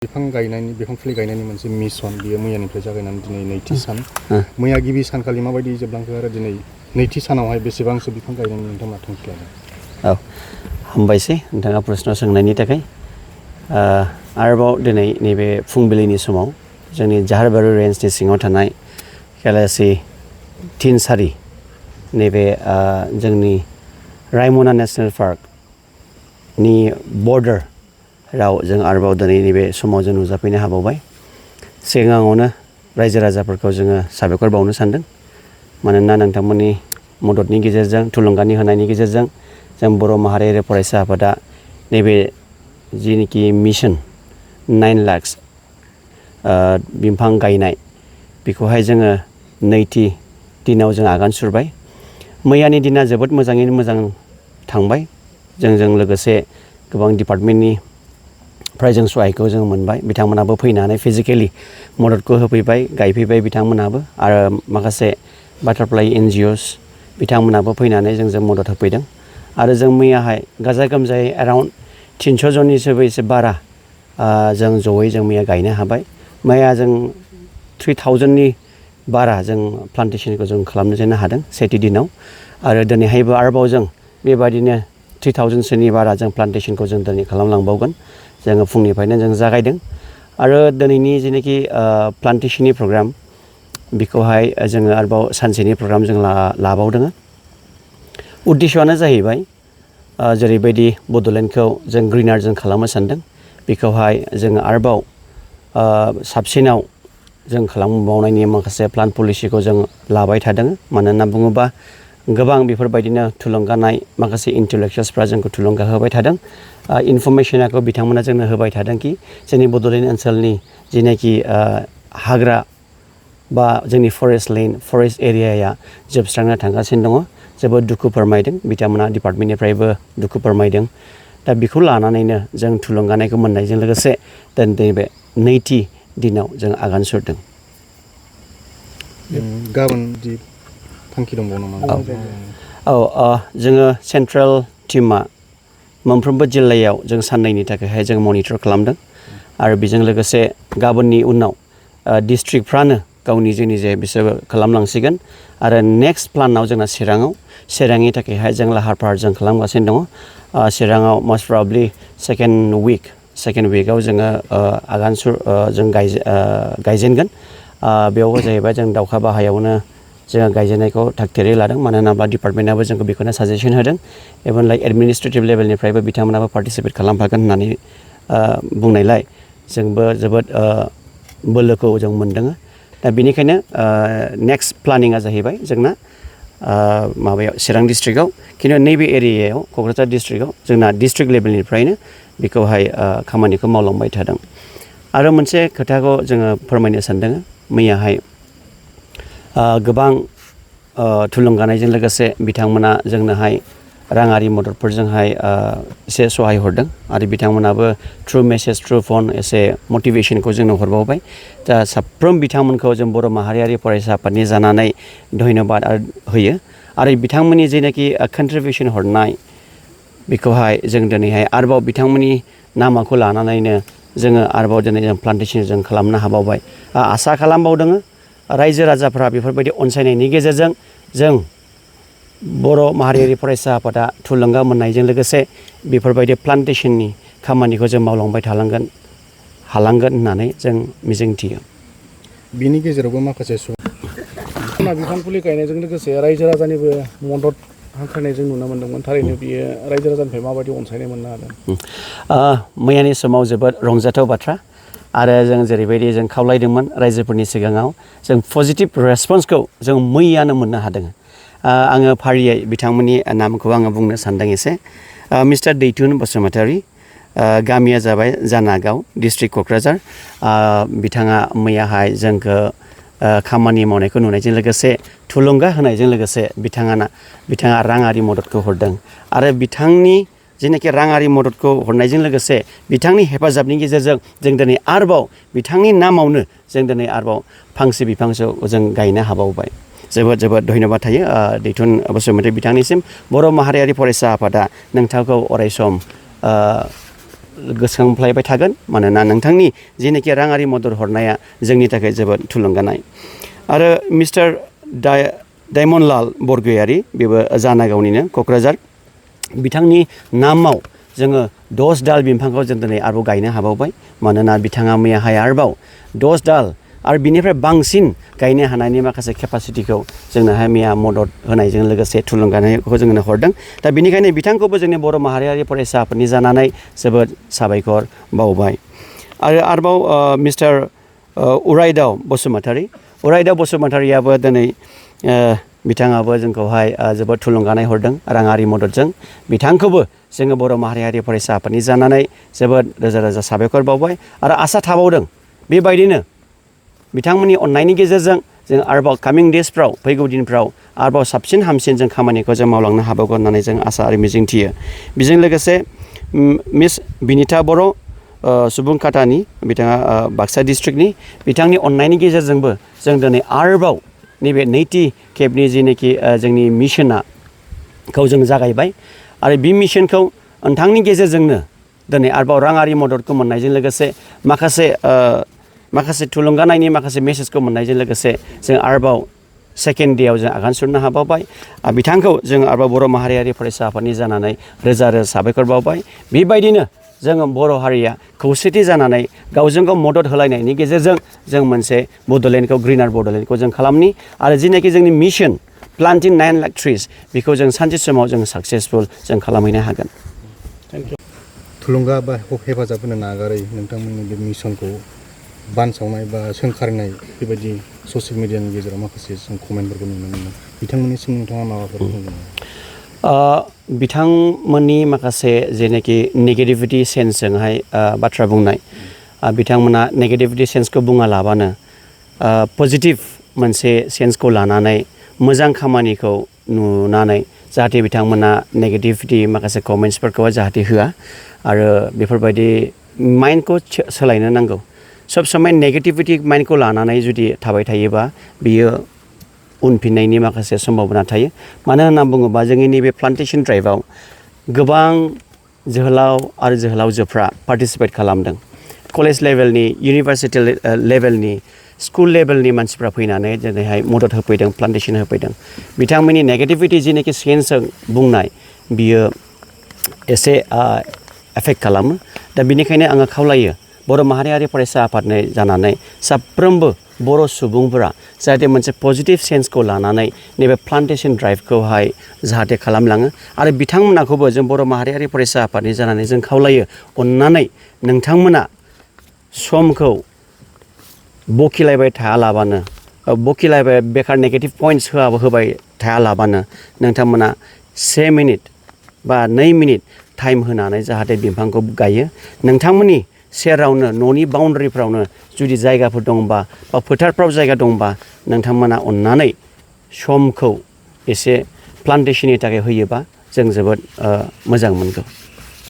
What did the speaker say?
बिफां फुलि गायनायनि मोनसे मिशन बियो मैयानिफ्राय जागायनानै दिनै नैथि सान मैया गिबि सानखालि माबायदि जोबलांखो आरो दिनै नैथि सानावहाय बेसेबांसो बिफां गायनायनि नोंथाङा थांखि लादों? औ हामबायसै नोंथाङा प्रश्न सोंनायनि थाखाय आरोबाव दिनै नैबे फुंबिलिनि समाव जोंनि जाहारबारि रेन्जनि सिङाव थानाय केलासि थिनसारि नैबे जोंनि रायमना नेसनेल पार्कनि बर्डार राव जों आरोबाव दिनै नैबे समाव जों नुजाफैनो हाबावबाय। सिगाङावनो रायजो राजाफोरखौ जोङो साबायखर बावनो सानदों, मानोना नोंथांमोननि मददनि गेजेरजों थुलुंगानि होनायनि गेजेरजों जों बर' माहारियारि फरायसा आफादा नैबे जिनिखि मिशन 9 लाख बिफां गायनाय बेखौहाय जोङो नैथि दिनाव जों आगान सुरबाय। मैयानि दिना जोबोद मोजाङैनो मोजां थांबाय। जोंजों लोगोसे गोबां डिपार्टमेन्टनि फ्राय जों सहायखौ जों मोनबाय। बिथांमोनाबो फैनानै फिजिकेलि मददखौ होफैबाय, गायफैबाय बिथांमोनाबो, आरो माखासे बाटारफ्लाइ NGOs बिथांमोनाबो फैनानै जोंजों मदद होफैदों। आरो जों मैयाहाय गाजा गोमजायै एराउन्ड 300 जननिसोबो एसे बारा जों जयै जों मैया गायनो हाबाय। मैया जों 3000नि बारा जों प्लान्टेसनखौ जों खालामनो हादों सेथि दिनाव, आरो दिनैहायबो आरोबाव जों बेबायदिनो 3000सोनि बारा जों प्लान्टेसनखौ जों दिनै खालामलांबावगोन। जोङो फुंनिफ्रायनो जों जागायदों आरो दिनैनि जेनाखि प्लान्टेसननि प्रग्राम बेखौहाय जोङो आरोबाव सानसेनि प्रग्राम जों लाबावदों। उद्देश्यआनो जाहैबाय जेरैबायदि बड'लेण्डखौ जों ग्रिनार जों खालामनो सानदों, बेखौहाय जोङो आरोबाव साबसिनाव जों खालामबावनायनि माखासे प्लान पलिसिखौ जों लाबाय थादों। मानो होनना बुङोबा गोबां बेफोरबायदिनो थुलुंगानाय माखासे इन्टेलेक्सुवेल्सफ्रा जोंखौ थुलुंगा होबाय थादों। इनफरमेसनखौ बिथांमोना जोंनो होबाय थादों कि जोंनि बड'लेण्ड ओनसोलनि जिनाखि हाग्रा बा जोंनि फरेस्ट एरियाया जोबस्रांनो थांगासिनो दङ। जोबोद दुखु फोरमायदों बिथांमोना, डिपार्टमेन्टनिफ्रायबो दुखु फोरमायदों। दा बेखौ लानानैनो जों थुलुंगानायखौ मोननायजों लोगोसे नैबे नैथि दिनाव जों आगान सुरदों। गाबोन दि थांखि दंबावो नामा? जोङो सेन्ट्रेल टिमा मोनफ्रोमबो जिल्लायाव जों साननैनि थाखायहाय जों मनिटर खालामदों, आरो बेजों लोगोसे गाबोननि उनाव डिस्ट्रिक्टफ्रानो गावनि जे बिसोरो खालामलांसिगोन। आरो नेक्स्ट प्लानाव जोंना चिरांनि थाखायहाय जों लाहार फाहार जों खालामगासिनो दङ। चिराङाव मस्ट प्रबाबलि सेकेन्ड उइकआव जोङो जों गायजेनगोन। बेयावबो जाहैबाय जों दाउखा बाहायावनो जोङो गायजेननायखौ थागथियारि लादों, मानो होनोब्ला डिपार्टमेन्टआबो जोंखौ बेखौनो साजेसन होदों। इभेन लाइक एडमिनिस्ट्रेटिभ लेभेलनिफ्रायबो बिथांमोनाबो पार्टिसिपेट खालामफागोन होननानै बुंनायलाय जोंबो जोबोद बोलोखौ जों मोनदों। दा बेनिखायनो नेक्स्ट प्लानिंआ जाहैबाय जोंना माबायाव चिरां डिस्ट्रिक्टआव, खिन्थु नैबे एरियायाव क'क्राझार डिस्ट्रिक्टआव जोंना डिस्ट्रिक्ट लेभेलनिफ्रायनो बेखौहाय खामानिखौ मावलांबाय थादों। आरो मोनसे खोथाखौ जोङो फोरमायनो सानदों, मैयाहाय गोबां थुलुंगानायजों लोगोसे बिथांमोना जोंनोहाय राङारि मददफोरजोंहाय एसे सहाय हरदों, आरो बिथांमोनाबो थ्रु मेसेज थ्रु फन एसे मटिभेसनखौ जोंनो हरबावबाय। दा साफ्रोम बिथांमोनखौ जों बर' माहारियारि फरायसा आफादनि जानानै धन्यबाद होयो। आरो बिथांमोननि जेनाखि कन्ट्रिबिउसन हरनाय बेखौहाय जों दिनैहाय आरोबाव बिथांमोननि नामाखौ लानानैनो जोङो आरोबाव दिनै जों प्लान्टेसन जों खालामनो हाबावबाय। आसा खालामबावदों रायजो राजाफ्रा बेफोरबायदि अनसायनायनि गेजेरजों जों बर' माहारियारि फरायसा आफादा थुलुंगा मोननायजों लोगोसे बेफोरबायदि प्लान्टेसननि खामानिखौ जों मावलांबाय हालांगोन होननानै जों मिजिंथियो। बिनि गेजेरावबो माखासे बिफां फुलि गायनायजों लोगोसे रायजो राजानिबो मदद हांख्रायनाय जों नुनो मोन्दोंमोन। थारैनो बियो रायजो राजानिफ्राय माबायदि अनसायनाय मोननो हादों? मैयानि समाव जोबोद रंजाथाव बाथ्रा, आरो जों जेरैबायदि जों खावलायदोंमोन रायजोफोरनि सिगाङाव, जों पजिटिभ रेसपन्सखौ जों मैयानो मोननो हादों। आङो फारियै बिथांमोननि नामखौ आङो बुंनो सानदों एसे। मिस्टार दैथुन बसुमतारी, गामिया जाबाय जानागाव, डिस्ट्रिक्ट क'क्राझार। बिथाङा मैयाहाय जोंखौ खामानि मावनायखौ नुनायजों लोगोसे थुलुंगा होनायजों लोगोसे बिथाङा राङारि मददखौ हरदों। आरो बिथांनि जेनाखि राङारि मददखौ हरनायजों लोगोसे बिथांनि हेफाजाबनि गेजेरजों जों दिनै आरोबाव बिथांनि नामावनो जों दिनै आरोबाव फांसे बिफांखौ जों गायनो हाबावबाय। जोबोद जोबोद धन्यबाद थायो दैथुन बसुमतारी बिथांनिसिम। बर' माहारियारि फरायसा आफादा नोंथांखौ अरायसम गोसोखांफ्लायबाय थागोन मानोना नोंथांनि जेनाखि राङारि मदद हरनाया जोंनि थाखाय जोबोद थुलुंगानाय आरो मिस्टार डायमनलाल बरगयारि बेबो जानागावनिनो क'क्राझार बिथांनि नामाव जोङो 10 दाल बिफांखौ जों दिनै आरोबाव गायनो हाबावबाय मानोना बिथाङा मैयाहाय आरोबाव 10 दाल आरो बिनिफ्राय बांसिन गायनो हानायनि माखासे केपासिटिखौ जोंनोहाय मैया मदद होनायजों लोगोसे थुलुंगानायखौ जोंनो हरदों दा बेनिखायनो बिथांखौबो जोंनि बर' माहारियारि फरायसा आफादनि जानानै जोबोद साबायखर बावबाय आरोबाव मिस्टार उरायदाव बसुमतारियाबो दिनै बिथाङाबो जोंखौहाय जोबोद थुलुंगानाय हरदों राङारि मददजों बिथांखौबो जोङो बर' माहारियारि फरायसा आफादनि जानानै जोबोद रोजा रोजा साबायखर बावबाय आरो आसा थाबावदों बेबायदिनो बिथांमोननि अननायनि गेजेरजों जों आरोबाव कामिं डेसफ्राव फैगौ दिनफ्राव आरोबाव साबसिन हामसिन जों खामानिखौ जों मावलांनो हाबावगोन होननानै जों आसा आरो मिजिंथियो बेजों लोगोसे मिस बिनिता बर' सुबुं खातानि बिथाङा बाक्सा डिस्ट्रिक्टनि बिथांनि अननायनि गेजेरजोंबो जों दिनै आरोबाव नैबे नैथि खेबनि जेनाखि जोंनि मिशनखौ जों जागायबाय आरो बे मिशनखौ नोंथांनि गेजेरजोंनो दिनै आरोबाव राङारि मददखौ मोननायजों लोगोसे माखासे थुलुंगानायनि माखासे मेसेजखौ मोननायजों लोगोसे जों आरोबाव सेकेन्ड डेआव जों आगान सुरनो हाबावबाय बिथांखौ जों आरोबाव बर' माहारियारि फरायसा आफादनि जानानै रोजा रोजा साबायखर बावबाय बेबायदिनो जोङो बर' हारिया खौसेथि जानानै गावजों गाव मदद होलायनायनि गेजेरजों जों मोनसे बड'लेण्डखौ ग्रिनार बड'लेण्डखौ जों खालामनि आरो जेनाखि जोंनि मिशन प्लान्टिं 9 लाख ट्रिस बेखौ जों सानसे समाव जों साक्सेसफुल जों खालामहैनो हागोन थुलुंगा बा हेफाजाब होनो नागारै नोंथांमोननि बे मिशनखौ बानसावनाय बा सोंखारिनाय बेबायदि ससियेल मिडियानि गेजेराव माखासे जों कमेन्टफोरखौ नुनो मोनो बिथांमोननिसिम नोंथाङा माबाफोर बुंगोन बिथांमोननि माखासे जेनाखि नेगेटिभिटि सेन्सजोंहाय बाथ्रा बुंनाय बिथांमोना नेगेटिभिटि सेन्सखौ बुङालाबानो पजिटिभ मोनसे सेन्सखौ लानानै मोजां खामानिखौ नुनानै जाहाथे बिथांमोना नेगेटिभिटि माखासे कमेन्ट्सफोरखौ जाहाथे होआ आरो बेफोरबायदि माइन्डखौ सोलायनो नांगौ सब समय नेगेटिभिटि माइन्डखौ लानानै जुदि थाबाय थायोबा बियो उनफिननायनि माखासे सम्भाबना थायो मानो होनना बुङोबा जोंनि नैबे प्लान्टेसन ड्राइभआव गोबां जोहोलाव आरो जोहोलावजोफ्रा पार्टिसिपेट खालामदों कलेज लेभेलनि इउनिभार्सिटि लेभेलनि स्कुल लेभेलनि मानसिफ्रा फैनानै दिनैहाय मदद होफैदों प्लान्टेसन होफैदों बिथांमोननि नेगेटिभिटि जेनाखि सेन्सजों बुंनाय बियो एसे एफेक्ट खालामो दा बेनिखायनो आङो खावलायो बर' माहारियारि फरायसा आफादनि जानानै साफ्रोमबो बर' सुबुंफोरा जाहाथे मोनसे पजिटिभ सेन्सखौ लानानै नैबे प्लान्टेसन ड्राइभखौहाय जाहाथे खालामलाङो आरो बिथांमोनाखौबो जों बर' माहारियारि फरायसा आफादनि जानानै जों खावलायो अननानै नोंथांमोना समखौ बखिलायबाय थायालाबानो बखिलायबाय बेकार नेगेटिभ पइन्ट्स होबाय थायालाबानो नोंथांमोना 1 मिनिट बा 2 मिनिट टाइम होनानै जाहाथे बिफांखौ गायो नोंथांमोननि सेरावनो न'नि बाउन्डारिफ्रावनो जुदि जायगाफोर दंबा बा फोथारफ्राव जायगा दंबा नोंथांमोना अननानै समखौ एसे प्लान्टेसननि थाखाय होयोबा जों जोबोद मोजां मोनगौ